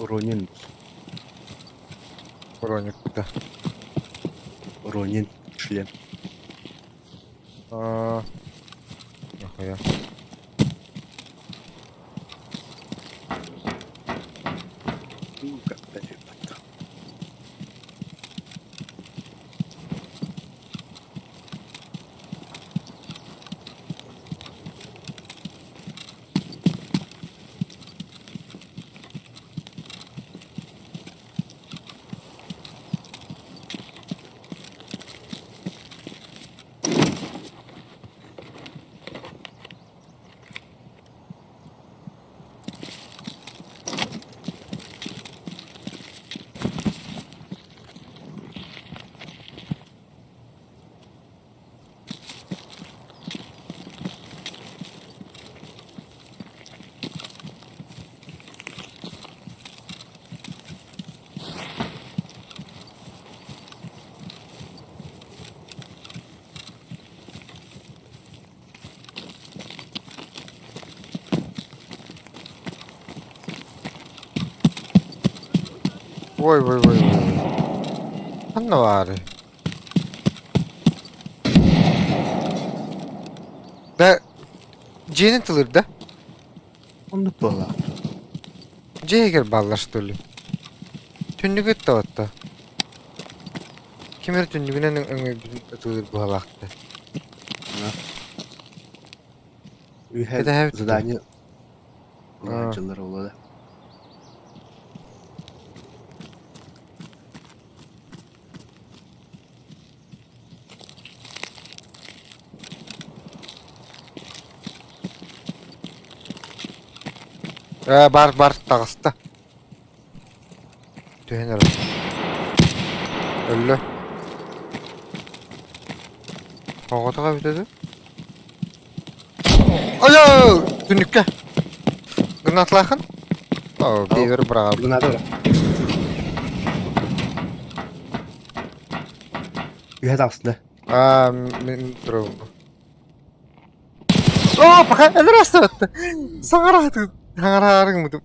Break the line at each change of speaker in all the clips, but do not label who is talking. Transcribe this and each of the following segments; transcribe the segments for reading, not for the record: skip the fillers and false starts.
Ронин.
Броникта.
Ронин шлем.
Аа, нахуя.
Ну, как пофиг.
Ой, ой, ой, ой. Ханна баарый? Да, дьиэни тылырда.
Оннук буолла.
Дьиэ иһигэр бааллар что ли? Түннүгү ыттабатта. Ким эрэ түннүгүнэн өҥөйбүтүн ытылыыр быһалаахта.
Үһэ
Кэтэһэбит дуо?
задание
Аа.
ылааччылар буолла да.
Ээ, бар бар таҕыста. Түһэн эрэр. Өллө. Оҕотох эбитэ дуу? Айоо! Түннүккэ. Гранаталаахын? Оо, биэбэр быраҕабын.
Граната быра. Үһэ таҕыста.
Аа, мин турабын. Оо, пока өлөр астыбатта. Саҥарааты, саҥараары гыммытым.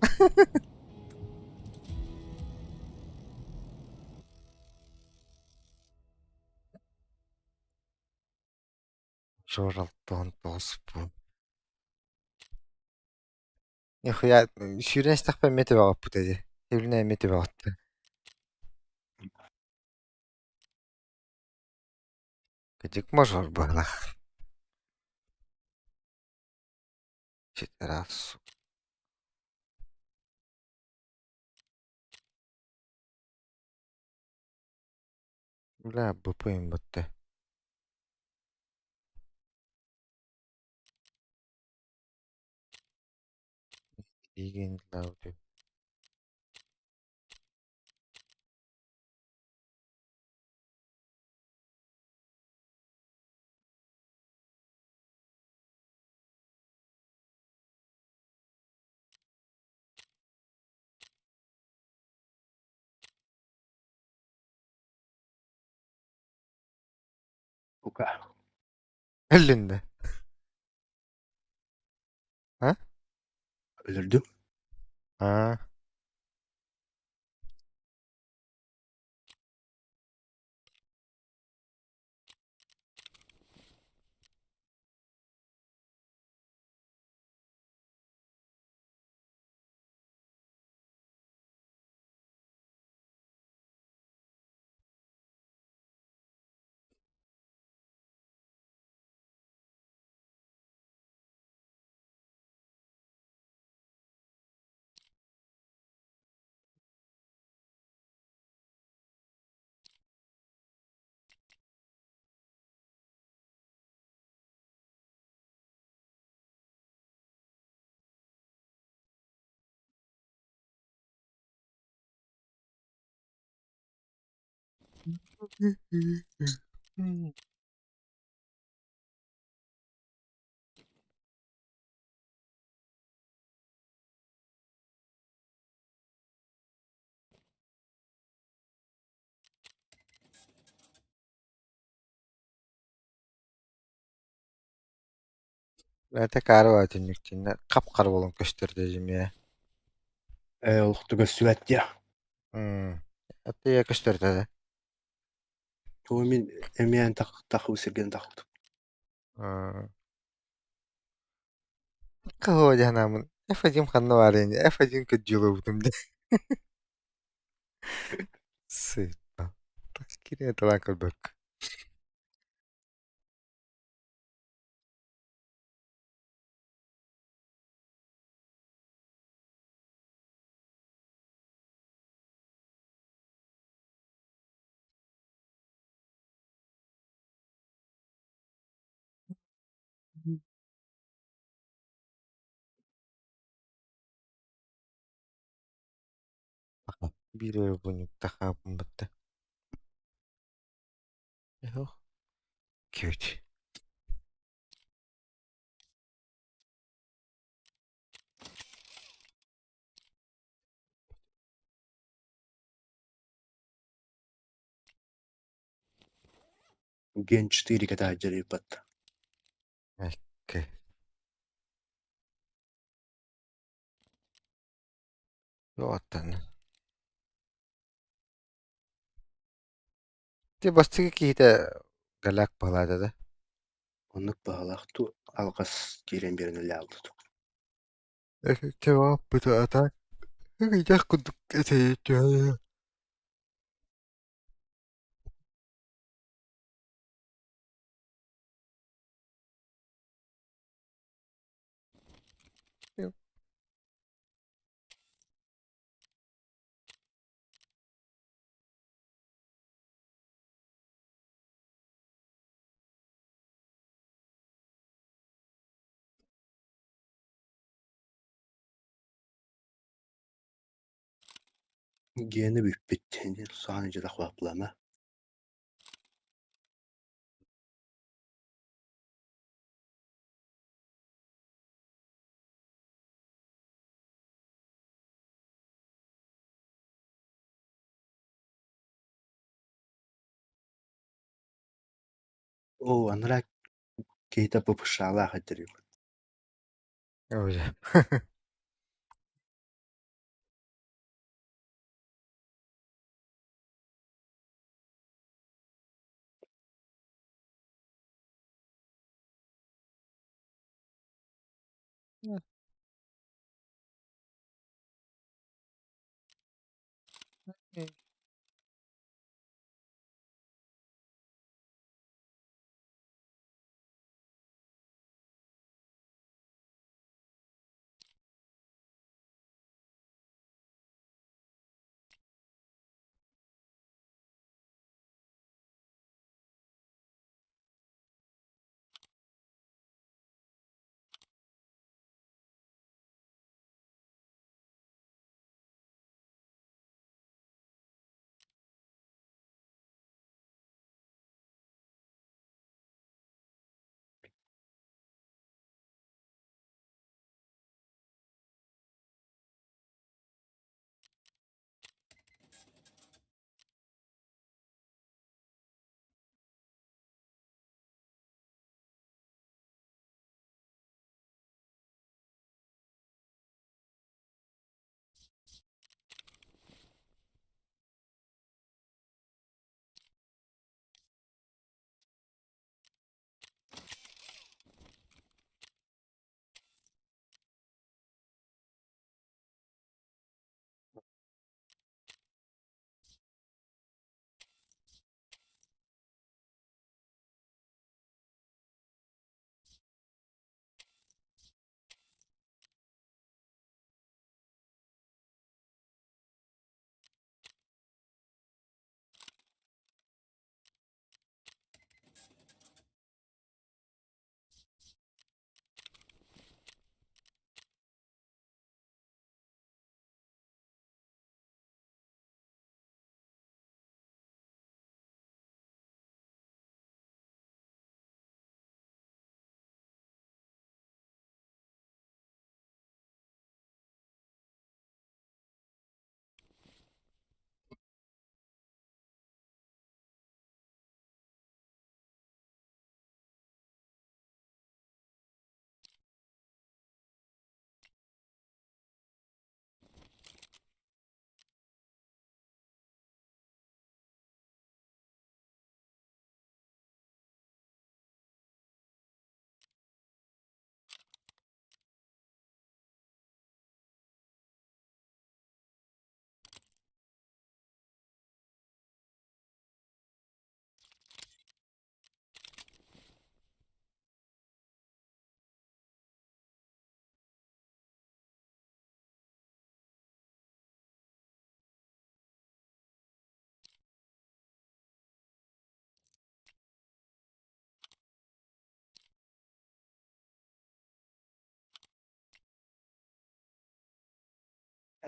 Суоралтан тоҕуспун. Нихуя, сүүрэн истэхпэ эмиэ төбөҕөппүт этэ. Эбилинэ эмиэ төбөҕөттө. Кыдьык мажор быһылаах. Читарас. Бля, БП-им бытты. Игин лауды.
Бука.
Өллүн да? А?
Өлөрдүм.
Аа. Бэйэтэ каарыба түннүктэннэ хап-хара буолан көстөр дьимиэ.
Олохту көстүбэт диэ.
Аттыйа көстөртө да.
Тугу мин эмиэ тахы сиргэн тахтым.
Кого дьаһанаммын F1 ханна баарый ини F1 көрдьүөлэбитим дии. Сыыппа. Кириэ талаан көрбөккө. Биир өрөбүнньүктаахпын батта. Күүт.
Ген 4 кэтээдьэрийбэт.
Эккэ. Туохтан. Ти бастакы киһитэ галяк баһылаата да?
Оннук баһылаах ту алҕас киирэн биэрэн ыллаабыт.
Эффективаппыта а так ыйдах курдук этэйэ
Гиэнэ бүппүт саҕан дьадах бааппылама. Оо, анараа киһитэ ППШ-лаах этэрийбит.
Ой.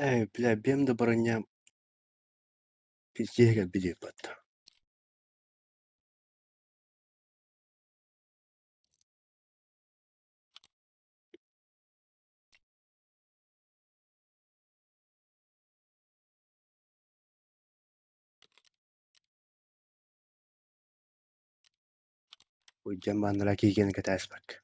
Ээ, бля, бэйэм да баранньам пиздец кэлбит диэбит. Уйдьан бааннара киигэн кэтээспэккэ.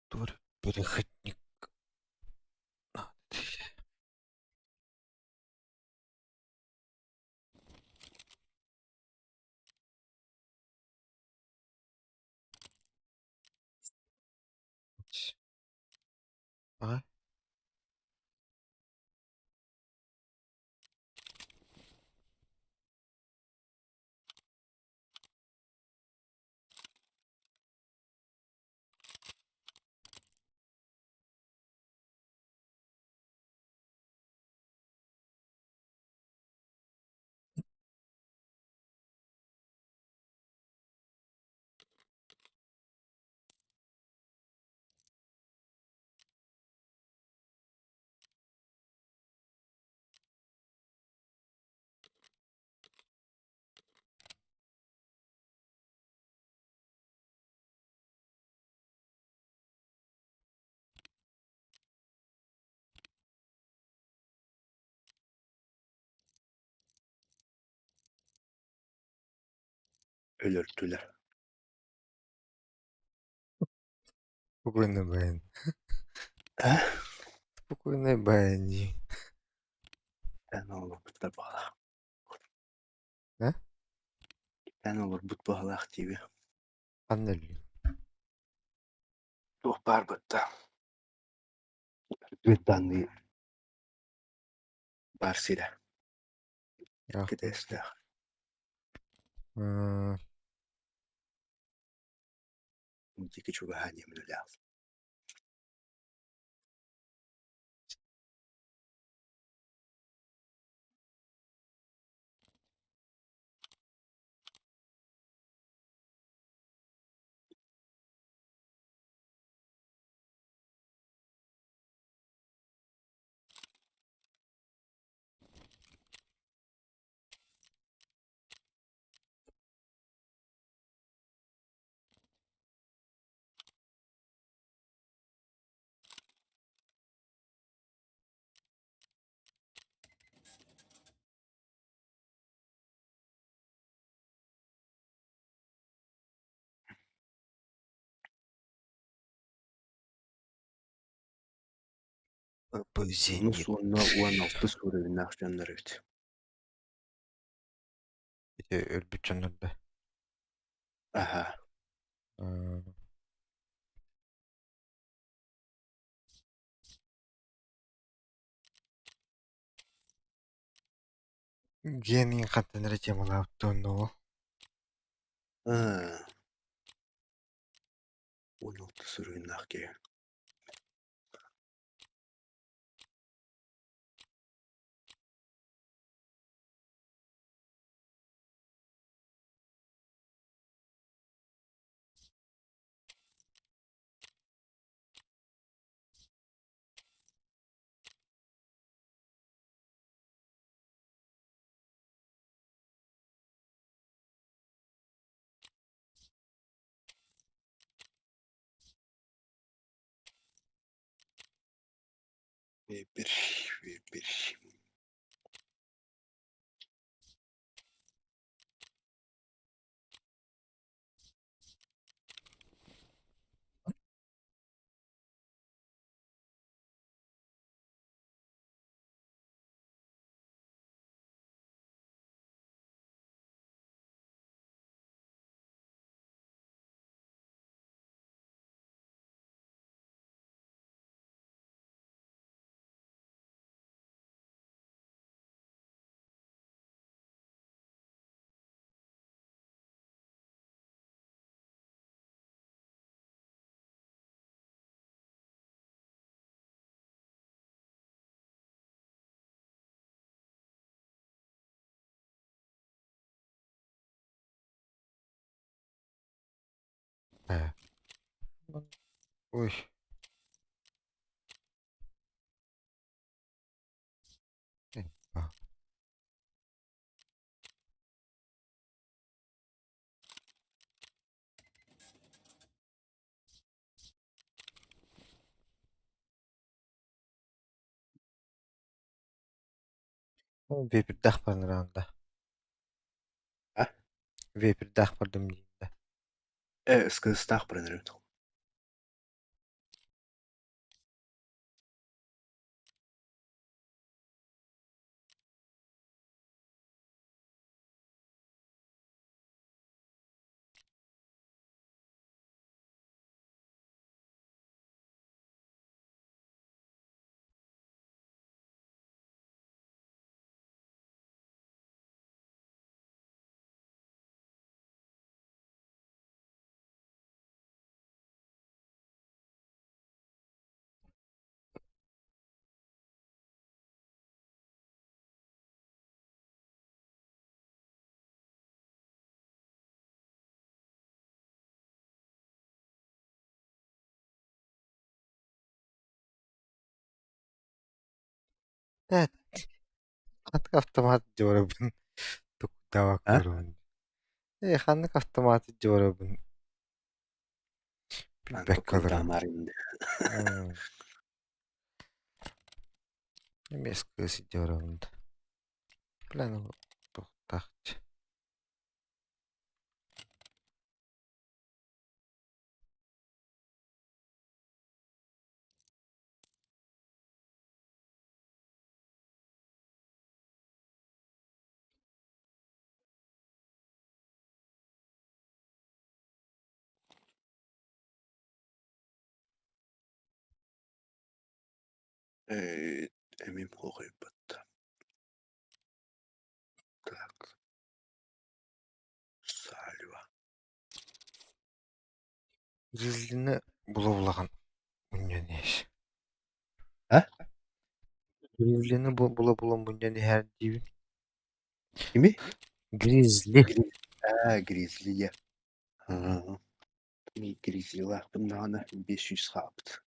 Тур переходник. А?
Өлөрдүлэр.
Спокойно, Бен.
Э?
Спокойно, Бенни.
Эн олорбуттар баҕалаах.
А?
Эн олорбут баҕалаах диибин.
Ханна өллүҥ?
Туох баар бытта. Бүт даанныы баар сирэ. Кэтээстээх.
М,
Диэки чугаһаан иһэммин үлэҕэ. Онус
Зенит.
уонна уон алтыс уровеннаах дьоннор эбит.
Ити өлбүт дьоннор да.
Аһа.
М, Гений хантан эрэ темалаабыт онно ол.
Аа. 16 уровеннаах киһи. Bir, bir, bir.
Ээ. Ой. Вепрдээх баран
А?
Вепрдээх бардым диир да.
Ысгыстаах баран эрэбит.
Ээ, ханнык автомат дьуорабын
А?
тукдаабакка Ээ, ханнык автомат дьуорабын билбэккэ олоробун.
Антокуйдаамаар
Эмиэ кыыс дьуорабын да. Блин, туохтаах
Эмиэ буолуохайбат. Так. Сальва.
Гризлини була-булаҕын мунньан иһэр.
А?
Гризлини була-була мунньан иһэр диибин.
Кими?
Гризли.
Аа, гризли Аа. Гризлилаахпын даҕаны 500 хаалбыт.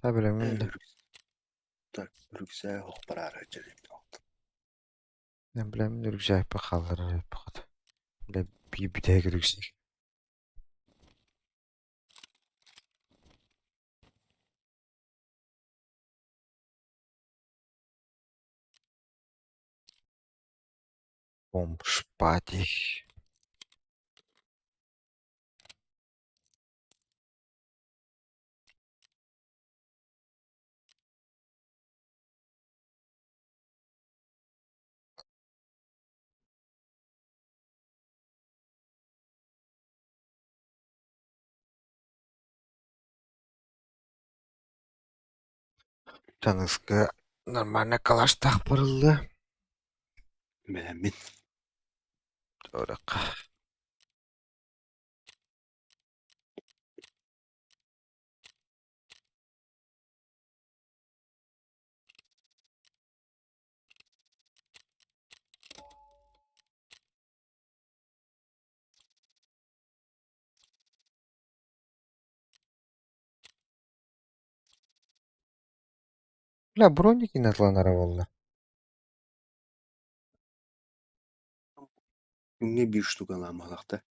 Хабыламмын да.
Так, рюкзак бараары
Билэммин рюкзакпын хаалларар эбиппин Бля биир бүтэһик рюкзак. Бомж-пати. Таныска нормально калаштаах барыллыа.
Бэлэммин.
Туорахха. Бля, броники натланара буолла.
Күҥҥэ биир штукалаамалахта.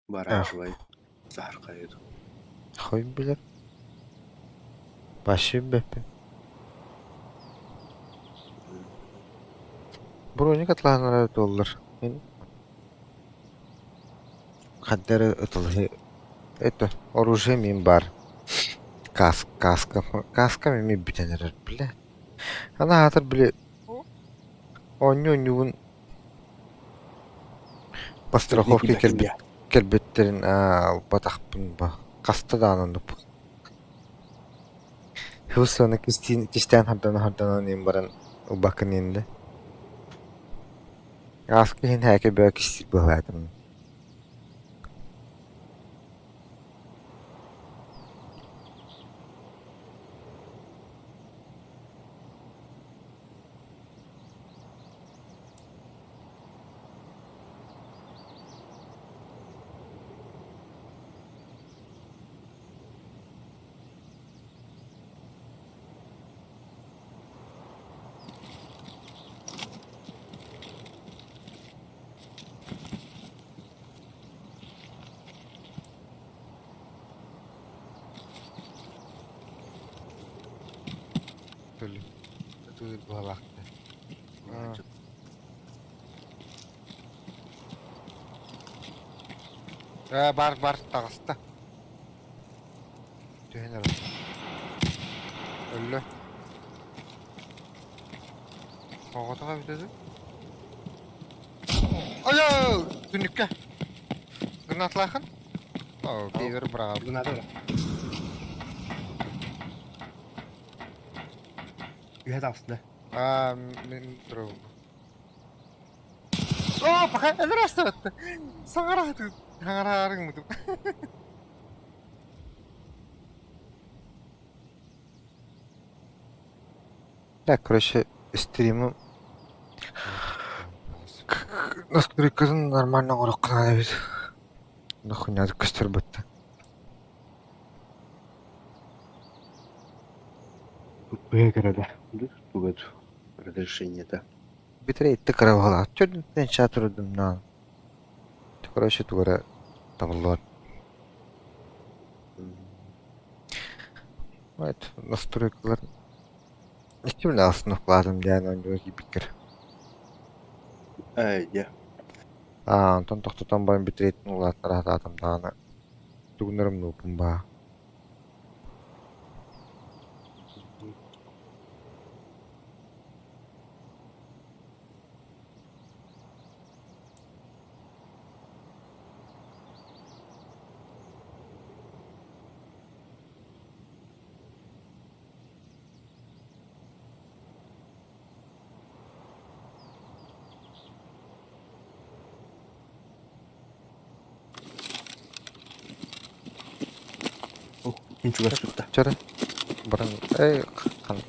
Бараанчылай, саһархайы
Хой билэр. Вообще бэппин. Броник атлаанара туоллар. Мин хаддары ытылыһы это оружие мин бар. Кас каска каска мин бүтэн эрэр билэ. Ана аатар били оонньуу оонньуубун по страховке кэлбит кэлбиттэрин ылбатахпын ба хаста даҕаны оннук. Хыбыс-сыана кистээн харданан-харданан иһэн баран Ылбаккын инде. Ааска иһин һээкэ бөҕө кистиир быһалаатым. Төлө быһалаахтар. Ээ, бар бар таҕыста. Түһэн эрэр. Өллө. Оҕотох эбитэ дуу? Айоо! Түннүккэ. Гранаталаахын? Оо, пиэбэр быраҕабын.
Граната быра. Үһэ таҕыста.
Аа, мин турабын. Оо, пока өлөр Саҥараатыгыт. Саҥараарыҥмытым. Так, короче, стримы настройкатын нормально оҥоруохха наада эбит. Нахуйня көстөр бытта.
Туппуйа кэрэ тугат разрешение-то.
Бүтэрэ итти кыра баҕалаах. Төрдүттэн чатырдымнаан. Короче, тугу эрэ табыллыбат. Вот, настройкалар Икки астынык диэн оонньууга киирбиккэр.
Эй, дьэ.
Аа, онтон тохтотон баран бүтүрэйтин улааттара сатаатым даҕаны тугунарым нууппун баа.
Мин чугас тутта.
Чөрө баран эй хан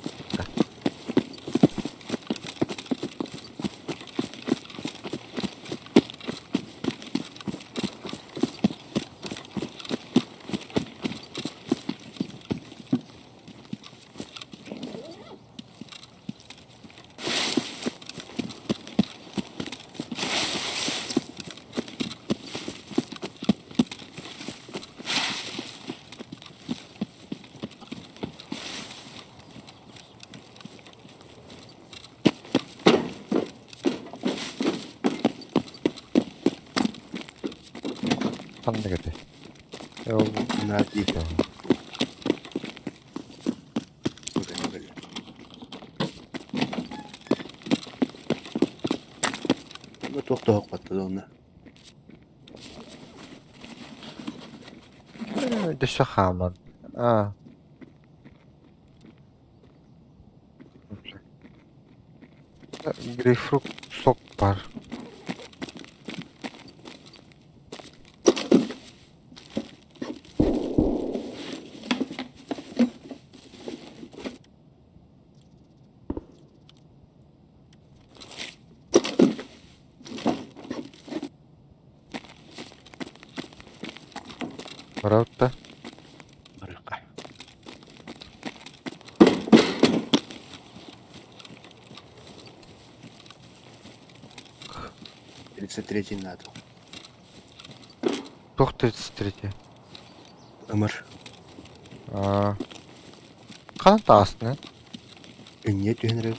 ханнык этэй? Ол
Нади. Туох тоһохпатта да онно.
Дөссө хааман. Аа. Грейпфрут сок бар. Барабыт
Барыахха. 33-й надо.
Туох 33
Ымыр.
Аа. Ханан таҕыстын
Инньэ түһэн эрэр.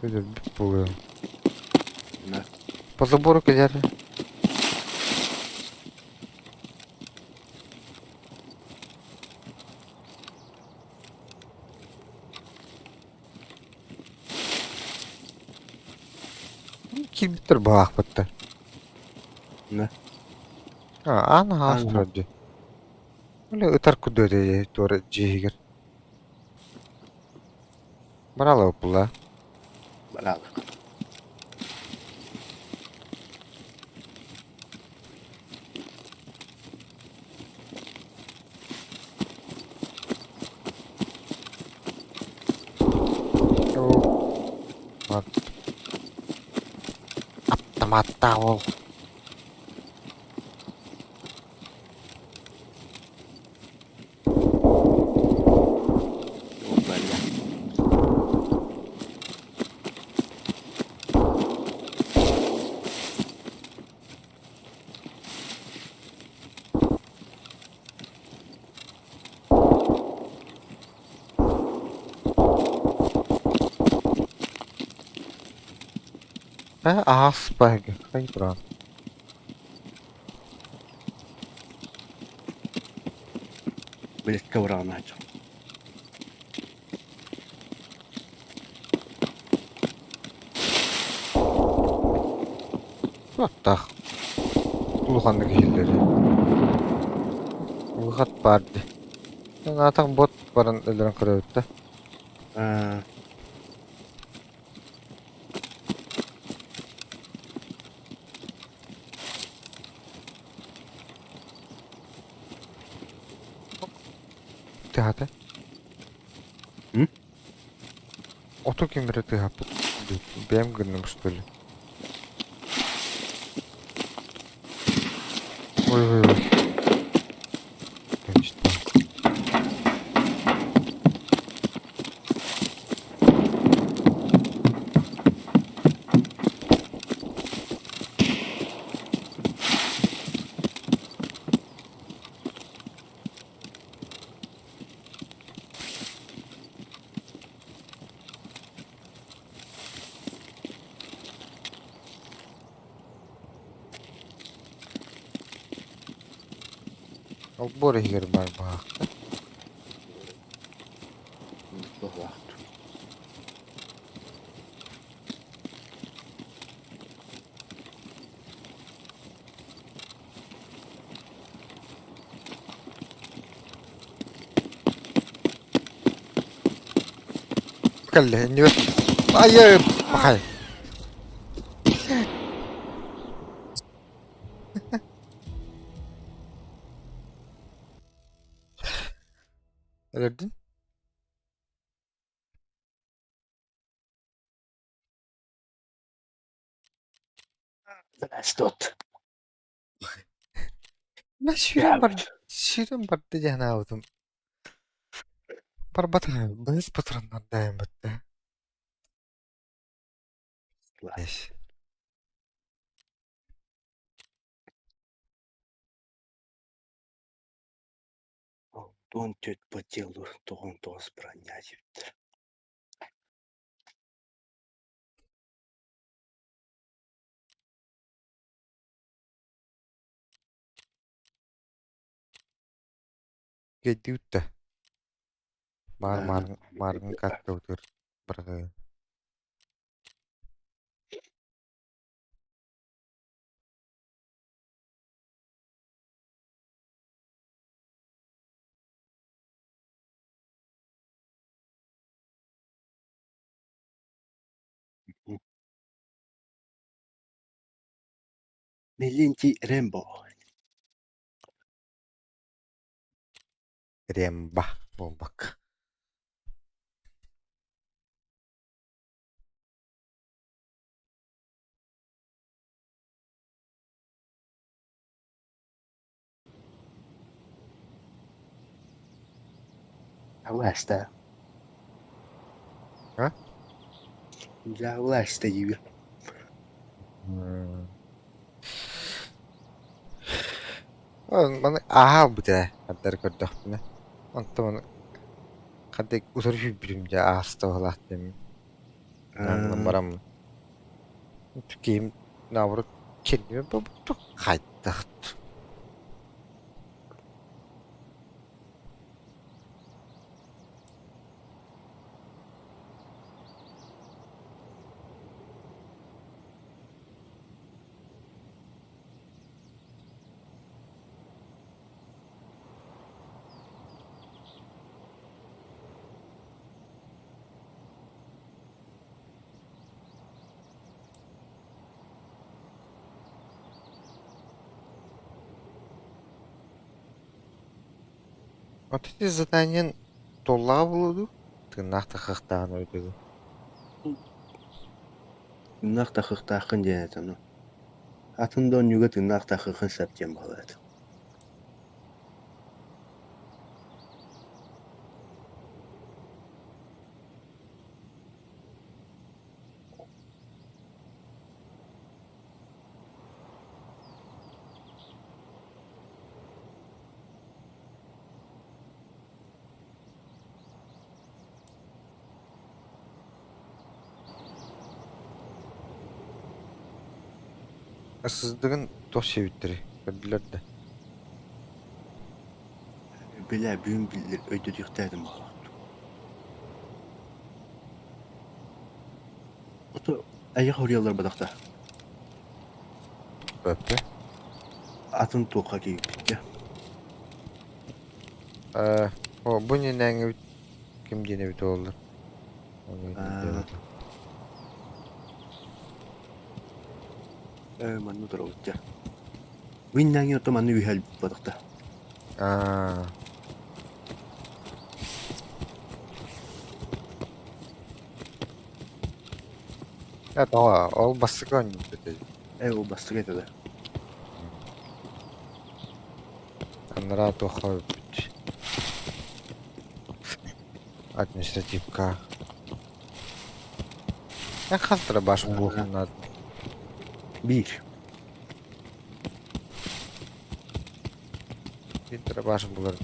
Өлөрбүт буолуо.
На.
По забору кэлэр. Киирбиттэр баҕаахпыттар.
На.
А, аан аһаҕас
Аан
турар дии. Били ытар курдук этэ туора дьиэ иһигэр. Баралыппыла.
Баралык.
Аптамааттаах уол. Э, ааспа туран.
Билетке быраҕынааччы.
Туохтаах улаханнык иһиллэрий? Выход баар дии. Аатах бот баран өлөрөн көрөбүт да.
Аа,
Тыаһата.
М?
Оту ким эрэ тыаһаппыт дии. Бэйэм гынным что ли? Ой ой ой. Конечно. Олбуор иһигэр баар быһаахта.
Быһылаах.
Кэллэ, иннибэр. Айы, пахай. Өлөрдүн?
Здравствуйте.
Мин сүүрэн бар сүүрэн барда дии санаабытым. Барбатах быыс патроннардаайыммыт да. Эс.
14 по телу 99 броня диэбиттэр.
Кэйдиибит да. Баар мааргын картабытыгар быраҕыы.
Миленький Рэмбо.
Ремба буолбакка.
Власть-то.
А?
Для власти диибин.
Маны ааһа ээ, ардары көрдөхпүнэ. Онтон ханнык утары сүүрбүтүм дьэ ааста быһыылаах диэммин бараммын. Киһим наоборот кэннибэр буолбуттук хайдах От ити заданиен туоллаҕа буолуо дуу, тыыннаах таххахтааҕын эбитэ дуу?
Тыыннаах таххахтааххын диэн этэ ону. Атын да оонньууга тыыннаах таххаххын сөп диэн буолар этэ.
Сыздыгын туох сиэбиттэрий, көрдүлэр да?
Билээ, бүгүн биллэр өйдөтүөхтээтим буоллаҕа. Ото айах хоруйаллар бадахта.
Бөппө.
Атын туохха киирбиккэ.
Э, о, бу нинээҥҥибит ким диэн эбит буоллар? Ону
Аа, э, манна турабыт дьэ. Бу иннээҥҥи ото манна үһэ бадахта.
Аа, э, тоҕо, ол бастакы оонньуубут этэ.
Э, ол бастакы этэ да.
Анараа туохха өлбүт административка. Эн хас дробаш буолуоххун
Биир.
Биир дробаш булар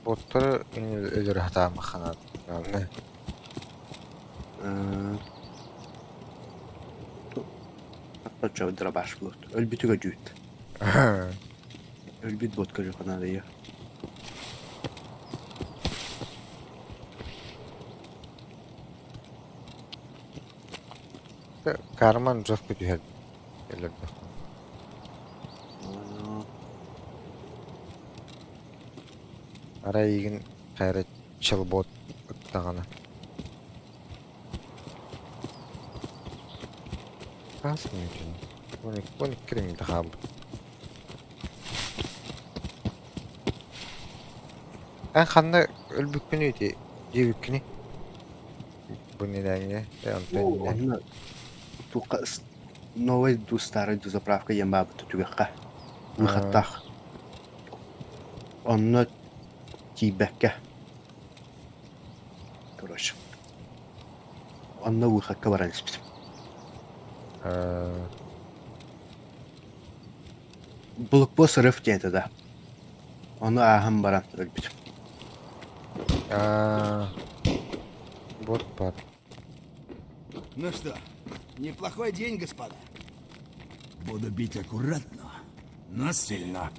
Боттары өлөрө сатаамаххына
Оччо дробаш буолуот. Өлбүтүгэ дьүүт. Өлбүт бот көрүөххэ наадайа.
Карман жестко түһэр өлөрдөх. Арай эйигин хайра челбот ыттаҕына. Хас мүнүүтүн? 12 мүнүүтэ хаалбыт. Эн ханна өлбүккүнүй ити диэбиккиний? Бу нэлээҥҥэ онтон иннэ
Онно туохха новай дуу старай дуу заправка диэн баабыт түгэххэ выходтаах. Онно тиийбэккэ короче онно выходка баран испитим. Блокпост рыв диэн этэ да. Ону ааһан баран өлбүтүм.
Вот бар.
Ну что, неплохой день, господа. Буду бить аккуратно, но сильно.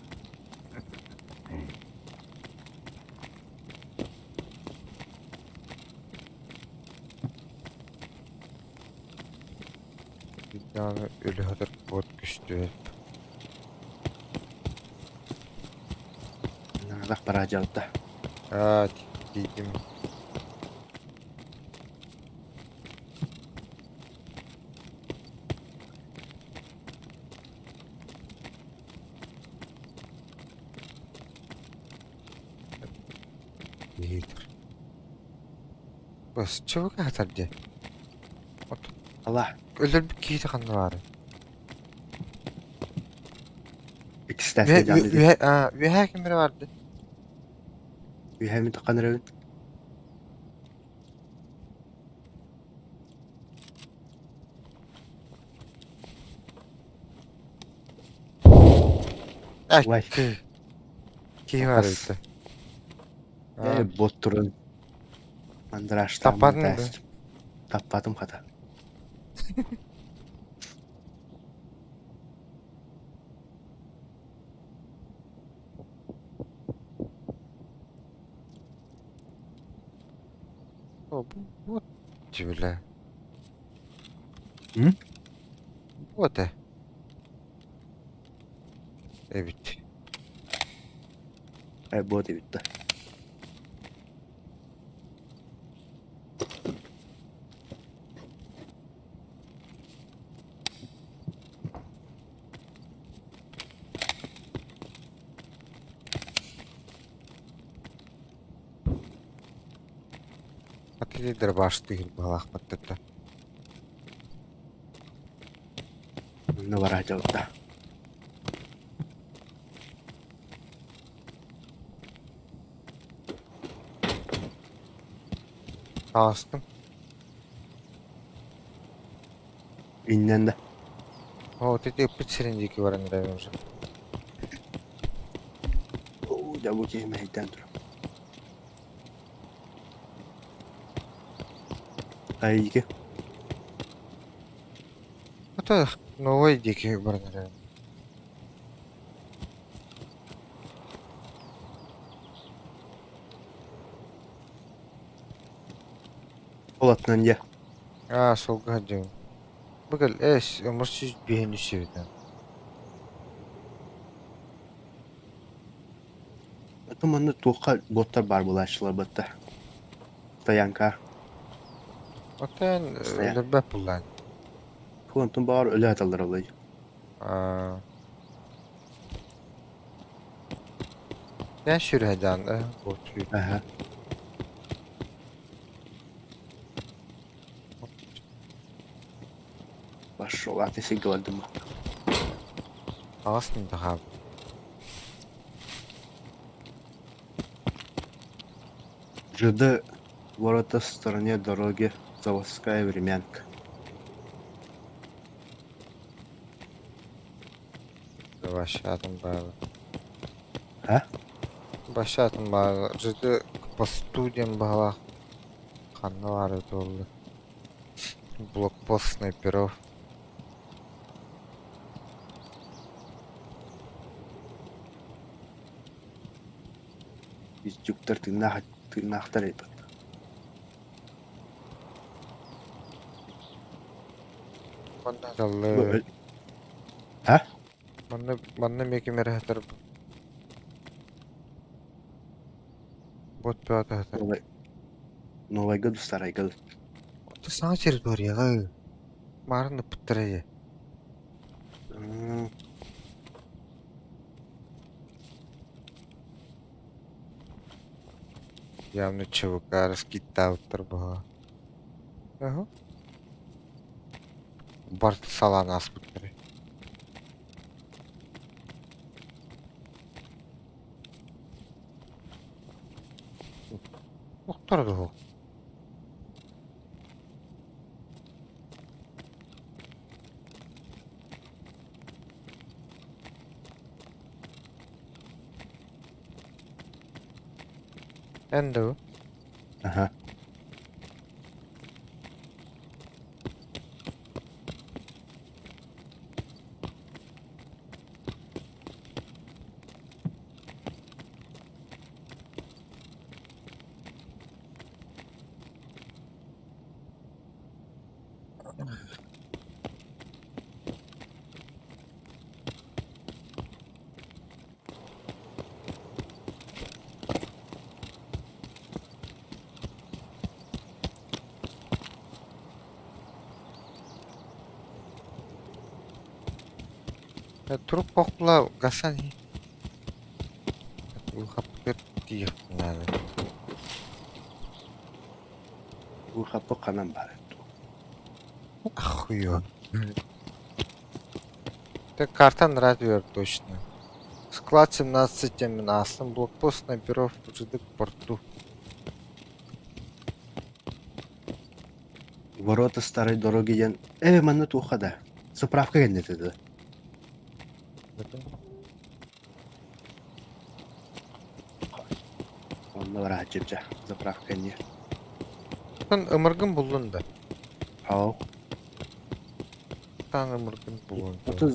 Даҕаны өлө бот көстүө.
Наадах бараадьалта.
Аа, тиийдим. Биитэр. Бас чего хатар дии?
Ала.
Өлөрбүт киһитэ ханна баарый?
Иккистээх
Үһэ үөһээ ким эрэ барды?
Үөһээ мин таххан эрэбин. Уай.
Киһи бар эбит.
Ээ, бот туран Мандражтааммын
Таппатыҥ да?
Таппатым хата.
О, вот бля.
М?
Вот э. Эбит.
Э, бот эбит да.
Ити дробаштыыр быһалаахпыт да.
Онно бараачалта.
Таҕыстым.
Иннэн да.
Оо, ити ыппыт сирин диэки баран эрэбин уже.
Оо, дьэ бу киһи мэһэйдээн турар. Айыгы.
Это новый диэки баран эрэбин.
Ол атынан дьэ.
Аа, суолга сылдьабын. Бу кэл, эс, омур сүүс биэһин үс эбит.
Аты манна туохха боттар баар буолааччылар батта. Стоянка.
Оттон
Стоян.
өлөрбөт буллаан.
Онтон баҕар өлө аталлар олай.
Аа. Эн сүрүһэдьаан бу сүүр.
Аха. Пошел, а ты сигэ бардым.
Аҕыс мынтахааб.
ЖД ворота в стороне дороги заводская времянка.
Башатын баалы.
А?
Башатын баалы. ЖД по студиям баалаах. Ханна баар эбит буолла. Блокпост снайперов.
Издюктар тыыннаах тыыннаахтар эбит.
Манна таллы.
А?
Манна манна эмиэ ким эрэ сытар. Бот бөҕөтө сытар.
Новай Новайга ду Сарайга ду.
Ото саҥа территорияҕа маарын ыппыттара дии. Явно ЧВК раскидтаабыттар быһа. Аһа. Барт салаан ааспыттар. Охтор дуо? Эн дуу?
Аха.
Турук бохпула гасан Хаппыт тиийиэхпин наада.
Бу хаппыт ханан баар
Ахуё. Так карта нравится точно. Склад 17 Астон блокпост снайперов ЖД к порту.
Ворота старой дороги диэн ээ манна туохха да заправка кэннэ да. Онно барааччы дьэ заправка кэнниэ.
Эн ымыргын буллун да?
Ау.
Таң ымыргын буллун.
Ото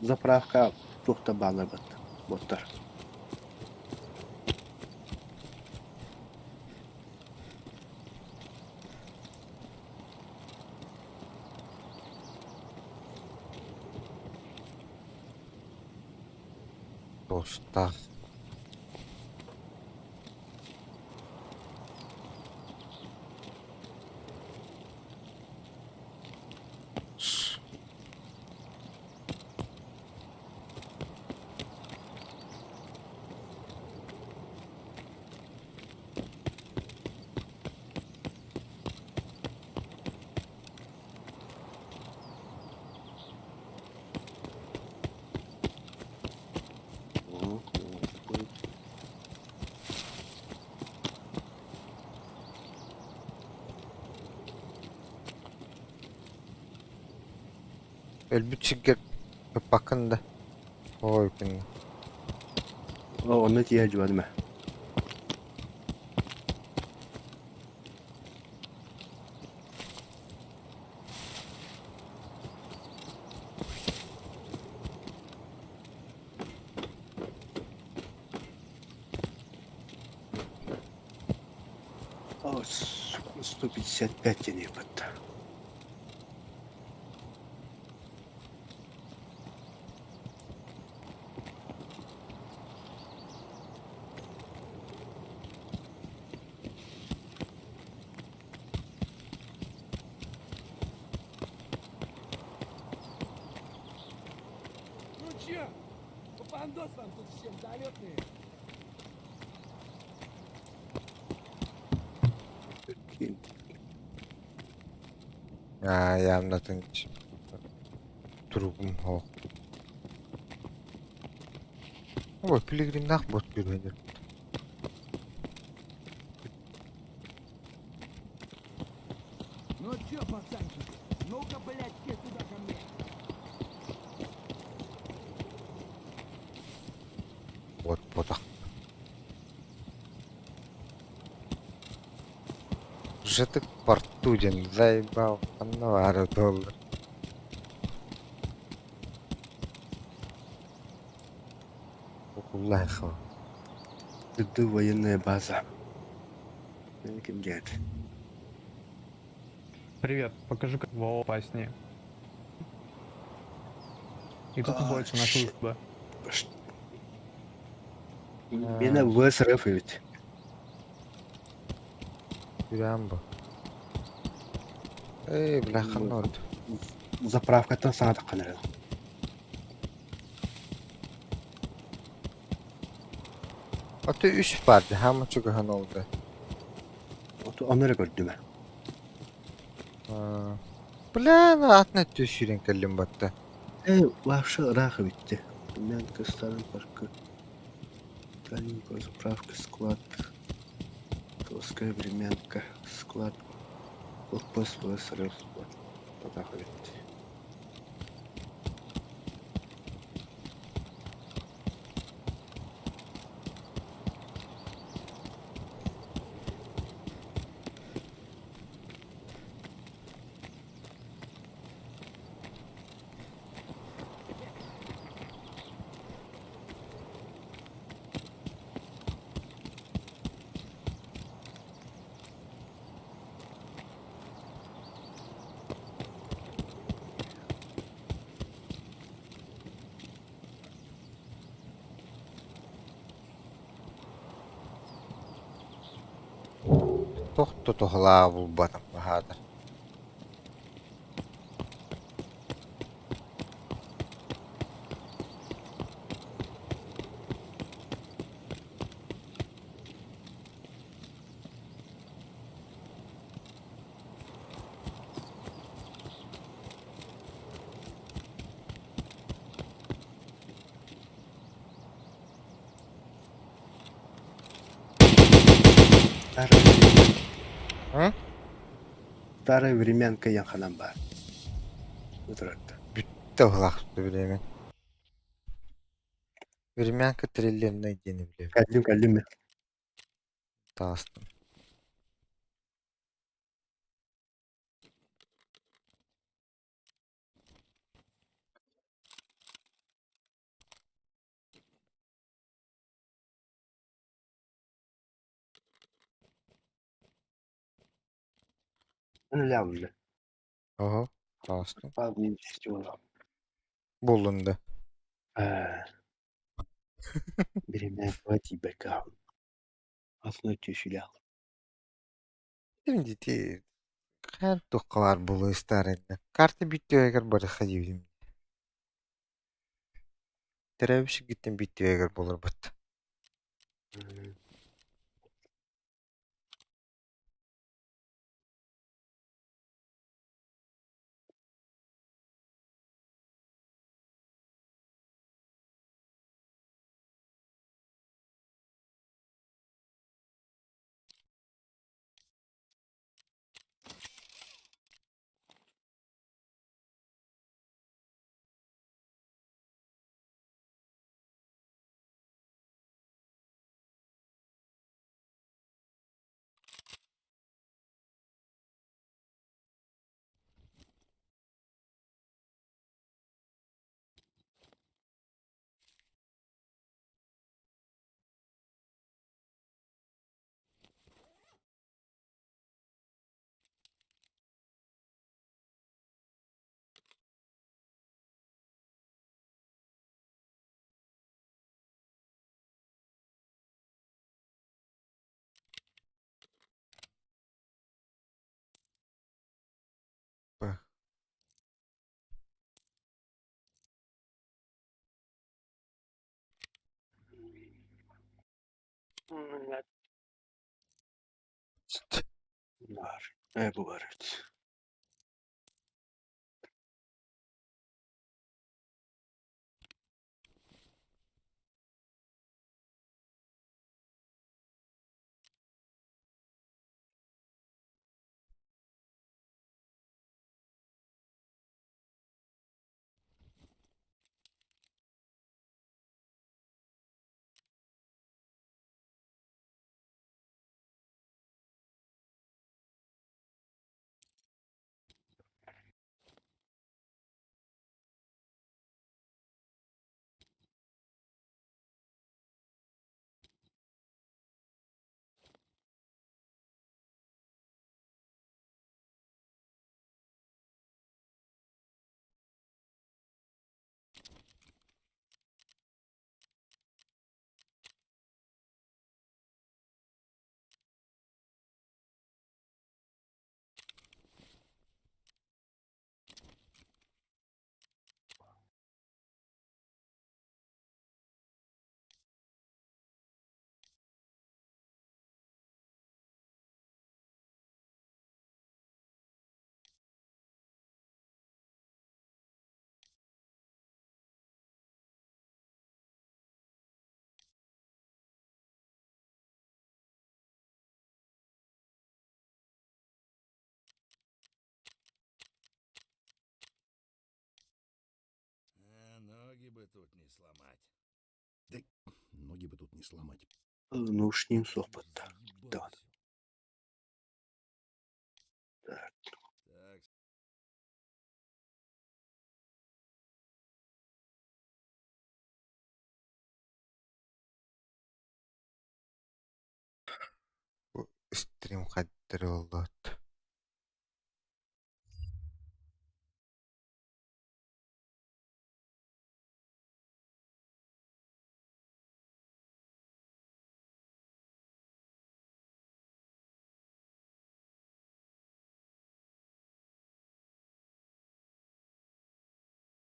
заправка туох да баалар боттар.
Тустаах. Өлбүт сиргэр ыппаккын да. Ой, күн.
О, онно тиийэ дьуадым ээ. О, 155 диэн ыыппыт.
Ну чё, попандос вам тут всем залетные.
Аа, явно Туругум суох. Ой, пилигримнаах бот күрүөнүр.
Ну чё, пацанчики, ну-ка, блядь, все сюда ко мне.
Бот ботах. Жытык порту диэн заебал. Ханна баара буоллар. Укуллаах.
Это военная база. Ким диэт.
Привет, покажи, как во опаснее. И тут
А,
находится наш
щит.
выход.
Мена ВСРФ ведь.
Күрээн бу. Эй, бля, ханна орду.
Заправкаттан саҥа таххан эрэр.
Аты үс барды, хаама чугаһан олду.
Ону эрэ көрдүм ээ.
Бля, атын өттү сүүрэн кэллим батта.
Ээ, вообще ыраах эбит. Мянка, старый парка. Тальненькая заправка, склад. Плоская времянка, склад. Блокпост ВСРФ. Татах эбит.
Тохто туһалаа булбатым баһаатар.
Старая времянка.
М?
Старая времянка яханан баар. Утурарда.
Туһалаах билэмин. Времянка триллернай диэни билэбин.
Кэллим кэллим мен.
Таастым.
Эн
Оһо, таастым.
Павлин фестивал.
Буллун да.
Времянка тибека. Основной түйшілях.
Дити хаан туохха буолуо старайна. Карта бүттүгэр барыха диибин. Төрөөбүт сиргиттэн бүттүгэр буоларбыт.
Баар. Ээ бу баар эбит.
А, ноги бы тут не сломать.
Да ноги бы тут не сломать.
Наушнигым суох буолла.
Заебался.
Так.
Так,
Стрим хаттер боллот.